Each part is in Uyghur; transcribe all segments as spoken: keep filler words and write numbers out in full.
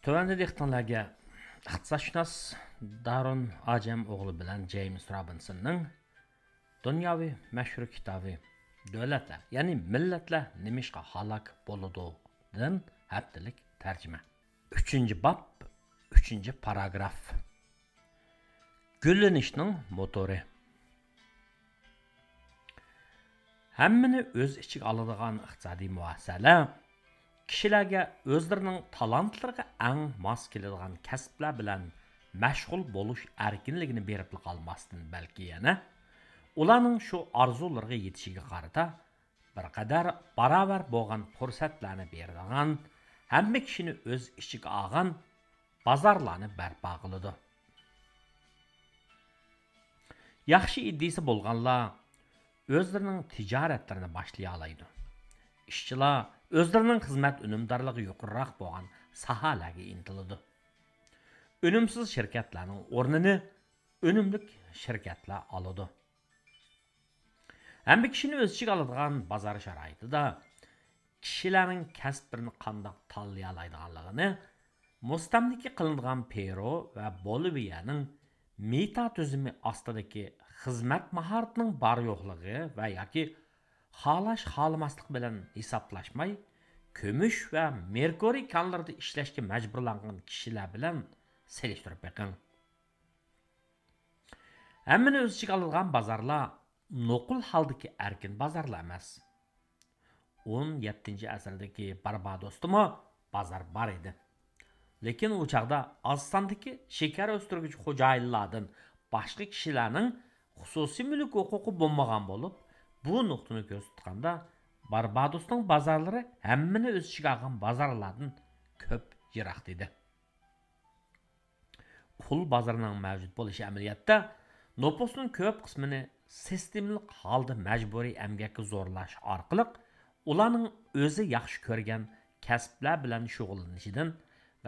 تۆۋەندە دىققىتىڭلارگە ئىقتىسادشۇناس دارۇن ئاجەم ئوغلى بىلەن جېيمس رابىنسوننىڭ دۇنياۋى مەشھۇر كىتابى دۆلەتلەر، يەنى مىللەتلەر نېمىشقا ھالاك بولىدۇ؟ دىن ھەپتىلىك تەرجىمە. ئۈچىنچى باب، ئۈچىنچى پاراگراف. گۈللىنىشنىڭ موتورى. ھەممىنى ئۆز ئىچىگە ئالىدىغان ئىقتىسادىي مۇئەسسەلە كىشىلەرگە ئۆزلىرىنىڭ تالانتلىرىغا ئەڭ ماس كېلىدىغان كەسىپلەر بىلەن مەشغۇل بولۇش ئەركىنلىكىنى بېرىپلا قالماستىن، بەلكى يەنە ئۇلارنىڭ شۇ ئارزۇلىرىغا يېتىشىگە قارىتا بىر قەدەر باراۋەر بولغان پۇرسەتلەرنى بېرىدىغان، ھەممە كىشىنى ئۆز ئىچىگە ئالغان بازارلارنى بەرپا قىلىدۇ. ياخشى ئىدىيىسى بولغانلار ئۆزلىرىنىڭ تىجارەتلىرىنى باشلىيالايدۇ. ئىشچىلار ئۆزلىرىنىڭ خىزمەت ئۈنۈمدارلىقى يۇقىرىراق بولغان ساھەلەرگە ئىنتىلىدۇ. ئۈنۈمسىز شىركەتلەرنىڭ ئورنىنى ئۈنۈملۈك شىركەتلەر ئالىدۇ. ھەممە كىشىنى ئۆز ئىچىگە ئالىدىغان بازار شارائىتىدا كىشىلەرنىڭ كەسىپلىرىنى قانداق تاللىيالايدىغانلىقىنى مۇستەملىكە قىلىنغان پېرۇ ۋە بولىۋىيەنىڭ مېتا تۈزۈمى ئاستىدىكى خىزمەت ماھارىتىنىڭ بار يوقلۇقى ۋە ياكى خالاش خالىماسلىق بىلەن ھېسابلاشماي، كۈمۈش ۋە مېركۇرىي كانلىرىدا ئىشلەشكە مەجبۇرلانغان كىشىلەر بىلەن سېلىشتۇرۇپ بېقىڭ. ھەممىنى ئۆز ئىچىگە ئالىدىغان بازارلار نوقۇل ھالدىكى ئەركىن بازارلار ئەمەس. ئون يەتتىنچى ئەسىردىكى باربادوستىمۇ بازار بار ئىدى. لېكىن ئۇ چاغدا ئاز ساندىكى شېكەر ئۆستۈرگۈچى خوجايىنلاردىن باشقا كىشىلەرنىڭ خۇسۇسىي مۈلۈك ھوقۇقى بولمىغان بولۇپ، بۇ نۇقتىنى كۆزدە تۇتقاندا، باربادوسنىڭ بازارلىرى ھەممىنى ئۆز ئىچىگە ئالغان بازارلاردىن كۆپ يىراقتا ئىدى. قۇل بازىرىنىڭ مەۋجۇت بولۇشى ئەمەلىيەتتە نوپۇسنىڭ كۆپ قىسمىنى سىستېمىلىق ھالدا مەجبۇرىي ئەمگەككە زورلاش ئارقىلىق ئۇلارنىڭ ئۆزى ياخشى كۆرگەن كەسىپلەر بىلەن شۇغۇللىنىشىدىن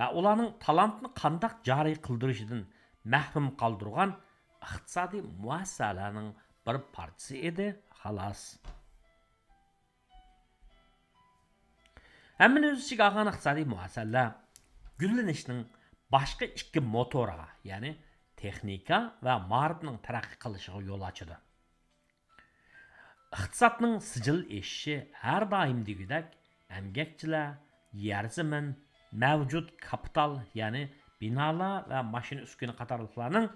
ۋە ئۇلارنىڭ تالانتنى قانداق جارى قىلدۇرۇشىدىن مەھرۇم قالدۇرغان ئىقتىسادىي مۇئەسسەلەرنىڭ بىر پارچىسى ئىدى، خالاس. ھەممىنى ئۆز ئىچىگە ئالغان ئىقتىسادىي مۇئەسسەلە گۈللىنىشنىڭ باشقا ئىككى موتورىغا، يەنى تېخنىكا ۋە مائارىپنىڭ تەرەققىي قىلىشىغا يول ئاچىدۇ. ئىقتىسادنىڭ سىجىل ئېشىشى ھەر دائىم دېگۈدەك ئەمگەكچىلەر، يەر زېمىن، مەۋجۇت كاپىتال، يەنى بىنالار ۋە ماشىنا ئۈسكۈنە قاتارلىقلارنىڭ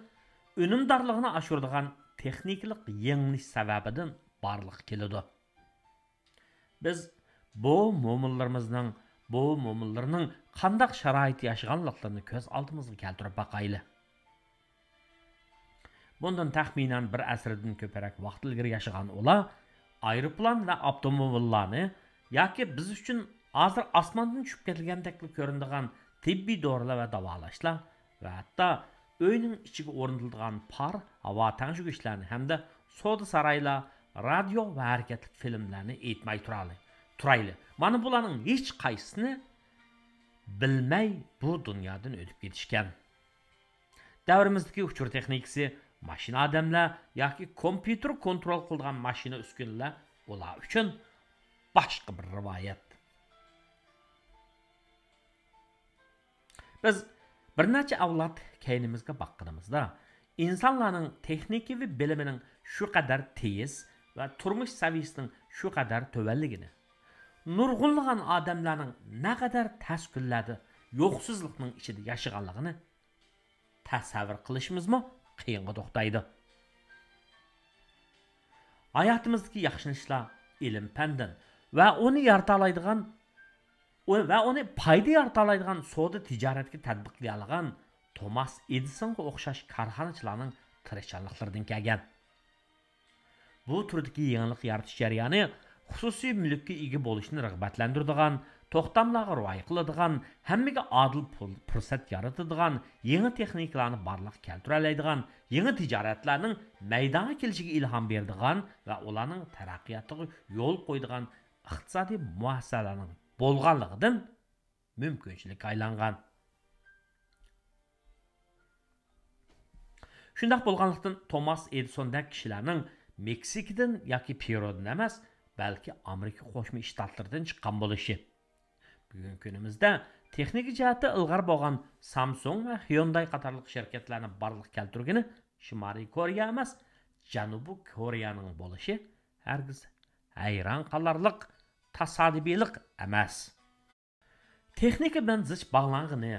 ئۈنۈمدارلىقىنى ئاشۇرىدىغان تېخنىكىلىق يېڭىلىش سەۋەبىدىن بارلىققا كېلىدۇ. بىز بۇ مومىنلىرىمىزنىڭ، بۇ مومىنلىرىنىڭ قانداق شارائىتتا ياشىغانلىقلىرىنى كۆز ئالدىمىزغا كەلتۈرۈپ باقايلى. بۇندىن تەخمىنەن بىر ئەسىردىن كۆپرەك ۋاقىت ئىلگىرى ياشىغان ئۇلار ئايروپىلان ۋە ئاپتوموبىللارنى ياكى بىز ئۈچۈن ھازىر ئاسماندىن چۈشۈپ كېتىلگەندەكلا كۆرۈنىدىغان تېببىي دورىلار ۋە داۋالاشلار ۋە ھەتتا ئۆينىڭ ئىچىگە ئورنىتىلىدىغان پار، ھاۋا تەڭشىگۈچلەرنى ھەمدە سودا سارايلار، رادىيو ۋە ھەرىكەتلىك فىلىملەرنى ئېيتماي تۇرايلى. تۇرايلى. مانا بۇلارنىڭ ھېچقايسىسىنى بىلمەي بۇ دۇنيادىن ئۆتۈپ كېتىشكەن. دەۋرىمىزدىكى ئۇچۇر تېخنىكىسى، ماشىنا ئادەملەر ياكى كومپيۇتېر كونترول قىلىدىغان ماشىنا ئۈسكۈنىلەر ئۇلار ئۈچۈن باشقا بىر رىۋايەت. بىز بىر نەچچە ئەۋلاد كەينىمىزگە باققىنىمىزدا، ئىنسانلارنىڭ تېخنىكىۋى بىلىمىنىڭ شۇ قەدەر تېيىز ۋە تۇرمۇش سەۋىيىسىنىڭ شۇ قەدەر تۆۋەنلىكىنى، نۇرغۇنلىغان ئادەملەرنىڭ نەقەدەر تەس كۈنلەردە يوقسۇزلۇقنىڭ ئىچىدە ياشىغانلىقىنى تەسەۋۋۇر قىلىشىمىزمۇ قىيىنغا توختايدۇ. ھاياتىمىزدىكى ياخشىلىنىشلار ئىلىم-پەندىن ۋە ئۇنى يارىتالايدىغان، ۋە ئۇنى پايدا يارىتالايدىغان سودا تىجارەتكە تەتبىقلىيالىغان توماس ئېدىسونغا ئوخشاش كارخانىچىلارنىڭ تىرىشچانلىقلىرىدىن كەلگەن. بۇ تۈردىكى يېڭىلىق يارىتىش جەريانى خۇسۇسىي مۈلۈككە ئىگە بولۇشنى رىغبەتلەندۈرىدىغان، توختاملارغا رىئايە قىلىدىغان، ھەممىگە ئادىل پۇل-، پۇرسەت يارىتىدىغان، يېڭى تېخنىكىلارنى بارلىققا كەلتۈرەلەيدىغان، يېڭى تىجارەتلەرنىڭ مەيدانغا كېلىشىگە ئىلھام بېرىدىغان ۋە ئۇلارنىڭ تەرەققىياتىغا يول قويىدىغان ئىقتىسادىي مۇئەسسەسەلەرنىڭ بولغانلىقىدىن مۇمكىنچىلىككە ئايلانغان. شۇنداق بولغانلىقتىن، توماس ئېدىسوندەك كىشىلەرنىڭ مېكسىكىدىن ياكى پېرۇدىن ئەمەس، بەلكى ئامېرىكا قوشما شتاتلىرىدىن چىققان بولۇشى، بۈگۈنكى كۈنىمىزدە تېخنىكا جەھەتتە ئىلغار بولغان سامسۇڭ ۋە خيۇنداي قاتارلىق شىركەتلەرنى بارلىققا كەلتۈرگىنى شىمالىي كورېيە ئەمەس، جەنۇبىي كورېيەنىڭ بولۇشى ھەرگىز ھەيران قالارلىق تاسادىپىيلىق ئەمەس. تېخنىكا بىلەن زىچ باغلانغىنى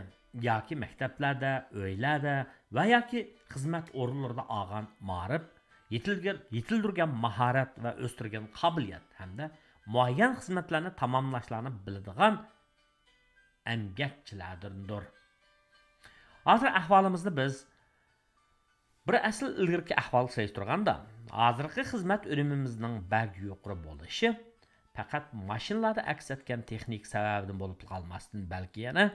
ياكى مەكتەپلەردە، ئۆيلەردە ۋە ياكى خىزمەت ئورۇنلىرىدا ئالغان مائارىپ، يېتىلگەن، يېتىلدۈرگەن ماھارەت ۋە ئۆستۈرگەن قابىلىيەت ھەمدە مۇئەييەن خىزمەتلەرنى تاماملاشلارنى بىلىدىغان ئەمگەكچىلەردىندۇر. ھازىر ئەھۋالىمىزنى بىز بىر ئەسىر ئىلگىرىكى ئەھۋالغا سېلىشتۇرغاندا، ھازىرقى خىزمەت ئۈنۈمىمىزنىڭ بەك يۇقىرى بولۇشى پەقەت ماشىنىلاردا ئەكس ئەتكەن تېخنىكا سەۋەبىدىن بولۇپلا قالماستىن، بەلكى يەنە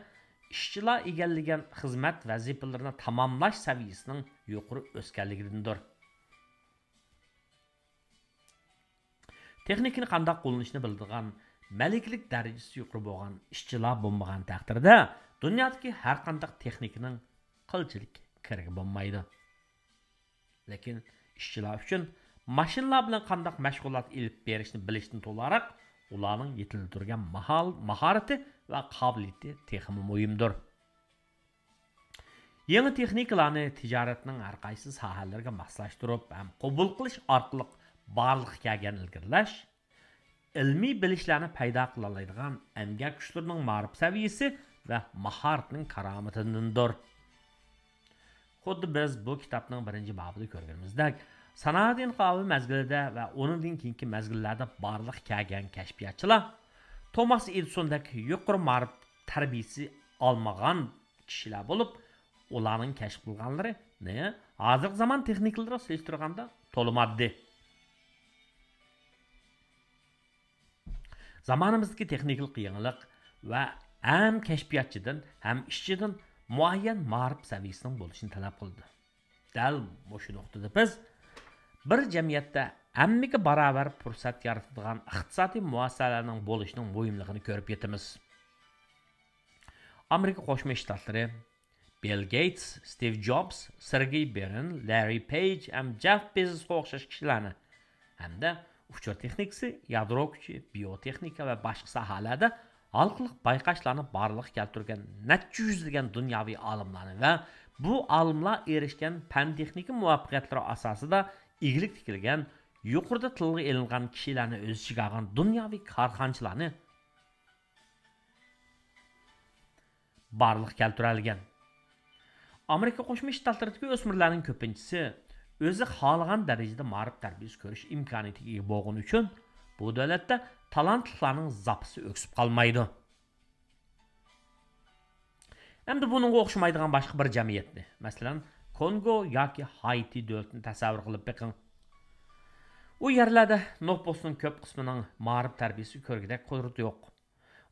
ئىشچىلار ئىگىلىگەن خىزمەت ۋەزىپىلىرىنى تاماملاش سەۋىيىسىنىڭ يۇقىرى ئۆسكەنلىكىدىندۇر. تېخنىكىنى قانداق قوللىنىشنى بىلىدىغان، مەلىكىلىك دەرىجىسى يۇقىرى بولغان ئىشچىلار بولمىغان تەقدىردە، دۇنيادىكى ھەرقانداق تېخنىكىنىڭ قىلچىلىك كېرىكى بولمايدۇ. لېكىن ئىشچىلار ئۈچۈن ماشىنىلار بىلەن قانداق مەشغۇلات ئېلىپ بېرىشنى بىلىشتىن تولاراق، ئۇلارنىڭ يېتىلدۈرگەن ماھال-، ماھارىتى ۋە قابىلىيىتى تېخىمۇ مۇھىمدۇر. يېڭى تېخنىكىلارنى تىجارەتنىڭ ھەر قايسى ساھەلىرىگە ماسلاشتۇرۇپ ھەم قوبۇل قىلىش ئارقىلىق بارلىققا كەلگەن ئىلگىرىلەش، ئىلمىي بىلىشلەرنى پەيدا قىلالايدىغان ئەمگەك كۈچلىرىنىڭ مائارىپ سەۋىيىسى ۋە ماھارىتىنىڭ كارامىتىدىندۇر. خۇددى بىز بۇ كىتابنىڭ بىرىنچى بابىدا كۆرگىنىمىزدەك، سانائەت ئىنقىلابى مەزگىلىدە ۋە ئۇنىڭدىن كېيىنكى مەزگىللەردە بارلىققا كەلگەن كەشپىياتچىلار توماس ئېدىسوندەك يۇقىرى مائارىپ تەربىيىسى ئالمىغان كىشىلەر بولۇپ، ئۇلارنىڭ كەشىپ قىلغانلىرىنى ھازىرقى زامان تېخنىكىلىرىغا سېلىشتۇرغاندا تولىمۇ ئاددىي. زامانىمىزدىكى تېخنىكىلىق يېڭىلىق ۋە ھەم كەشپىياتچىدىن، ھەم ئىشچىدىن مۇئەييەن مائارىپ سەۋىيىسىنىڭ بولۇشىنى تەلەپ قىلىدۇ. دەل مۇشۇ نۇقتىدا بىز بىر جەمئىيەتتە ھەممىگە باراۋەر پۇرسەت يارىتىدىغان ئىقتىسادىي مۇئەسسەلەرنىڭ بولۇشىنىڭ مۇھىملىقىنى كۆرۈپ يېتىمىز. ئامېرىكا قوشما شتاتلىرى، بىل گېيتس، ستىۋ جوبس، سېرگېي برىن، لاررى پېيج ھەم جېف بېزوسقا ئوخشاش كىشىلەرنى ھەمدە ئۇچۇر تېخنىكىسى، يادرو كۈچى، بىيوتېخنىكا ۋە باشقا ساھەلەردە ھالقىلىق بايقاشلارنى بارلىققا كەلتۈرگەن نەچچە يۈزلىگەن دۇنياۋى ئالىملارنى ۋە بۇ ئالىملار ئېرىشكەن پەن-تېخنىكا مۇۋەپپەقىيەتلىرى ئاساسىدا ئىگىلىك تىكلىگەن، يۇقىرىدا تىلغا ئېلىنغان كىشىلەرنى ئۆز ئىچىگە ئالغان دۇنياۋى كارخانىچىلارنى بارلىققا كەلتۈرەلىگەن. ئامېرىكا قوشما شتاتلىرىدىكى ئۆسمۈرلەرنىڭ كۆپىنچىسى ئۆزى خالىغان دەرىجىدە مائارىپ تەربىيىسى كۆرۈش ئىمكانىيىتىگە ئىگە بولغىنى ئۈچۈن، بۇ دۆلەتتە تالانتلىقلارنىڭ زاپىسى ئۆكسۈپ قالمايدۇ. ئەمدى بۇنىڭغا ئوخشىمايدىغان باشقا بىر جەمئىيەتنى، مەسىلەن، كونگو ياكى ھايتى دۆلىتىنى تەسەۋۋۇر قىلىپ بېقىڭ. ئۇ يەرلەردە نوپۇسنىڭ كۆپ قىسمىنىڭ مائارىپ تەربىيىسى كۆرگۈدەك قۇدرىتى يوق.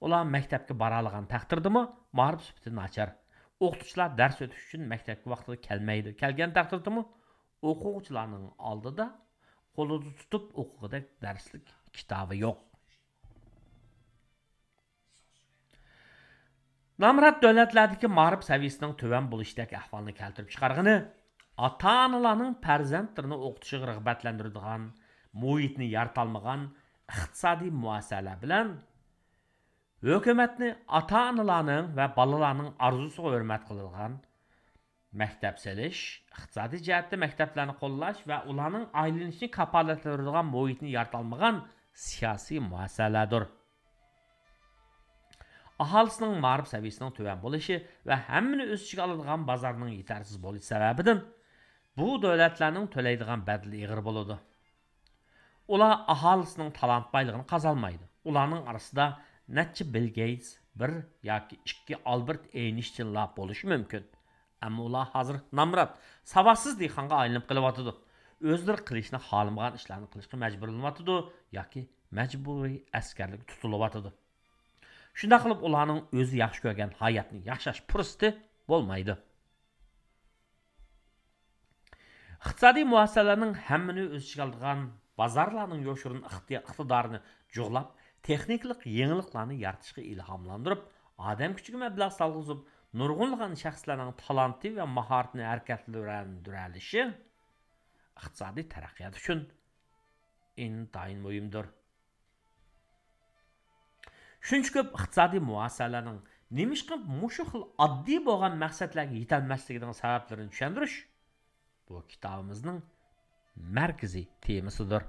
ئۇلار مەكتەپكە بارالىغان تەقدىردىمۇ مائارىپ سۈپىتى ناچار. ئوقۇتقۇچىلار دەرس ئۆتۈش ئۈچۈن مەكتەپكە ۋاقتىدا كەلمەيدۇ. كەلگەن تەقدىردىمۇ ئوقۇغۇچىلارنىڭ ئالدىدا قولىدا تۇتۇپ ئوقۇغۇدەك دەرسلىك كىتابى يوق. نامرات دۆلەتلەردىكى مائارىپ سەۋىيىسىنىڭ تۆۋەن بولۇشىدەك ئەھۋالنى كەلتۈرۈپ چىقارغىنى، ئاتا-ئانىلارنىڭ پەرزەنتلىرىنى ئوقۇتۇشىغا رىغبەتلەندۈرىدىغان مۇھىتنى يارىتالمىغان ئىقتىسادىي مۇئەسسەلەر بىلەن ھۆكۈمەتنى ئاتا-ئانىلارنىڭ ۋە بالىلارنىڭ ئارزۇسىغا ھۆرمەت قىلىدىغان مەكتەپ سېلىش، ئىقتىسادىي جەھەتتە مەكتەپلەرنى قوللاش ۋە ئۇلارنىڭ ئايلىنىشىنى كاپالەتلەندۈرىدىغان مۇھىتنى يارىتالمىغان سىياسىي مۇئەسسەلەردۇر. ئاھالىسىنىڭ مائارىپ سەۋىيىسىنىڭ تۆۋەن بولۇشى ۋە ھەممىنى ئۆز ئىچىگە ئالىدىغان بازارنىڭ يېتەرسىز بولۇشى سەۋەبىدىن، بۇ دۆلەتلەرنىڭ تۆلەيدىغان بەدىلى ئېغىر بولىدۇ. ئۇلار ئاھالىسىنىڭ تالانت بايلىقىنى قازانمايدۇ. ئۇلارنىڭ ئارىسىدا نەچچە بىل گېيتس، بىر ياكى ئىككى ئالبېرت ئەينشتىينلار بولۇشى مۇمكىن. ئەمما ئۇلار ھازىر نامرات، ساۋاتسىز دېھقانغا ئايلىنىپ قېلىۋاتىدۇ. ئۆزلىرى قىلىشنى خالىمىغان ئىشلارنى قىلىشقا مەجبۇرلىنىۋاتىدۇ ياكى مەجبۇرىي ئەسكەرلىككە تۇتۇلۇۋاتىدۇ. شۇنداق قىلىپ، ئۇلارنىڭ ئۆزى ياخشى كۆرگەن ھاياتنى ياشاش پۇرسىتى بولمايدۇ. ئىقتىسادىي مۇئەسسەسەلەرنىڭ ھەممىنى ئۆز ئىچىگە ئالىدىغان بازارلارنىڭ يوشۇرۇن ئىقتىيا-، ئىقتىدارىنى جۇغلاپ، تېخنىكىلىق يېڭىلىقلارنى يارىتىشقا ئىلھاملاندۇرۇپ، ئادەم كۈچىگە مەبلەغ سالغۇزۇپ، نۇرغۇنلىغان شەخسلەرنىڭ تالانتى ۋە ماھارىتىنى ھەرىكەتلەندۈرەلىشى ئىقتىسادىي تەرەققىيات ئۈچۈن ئىنتايىن مۇھىمدۇر. شۇنچە كۆپ ئىقتىسادىي مۇئەسسەسەلەرنىڭ نېمىشقا مۇشۇ خىل ئاددىي بولغان مەقسەتلەرگە يېتەلمەسلىكىنىڭ سەۋەبلىرىنى چۈشەندۈرۈش بۇ كىتابىمىزنىڭ مەركىزىي تېمىسىدۇر.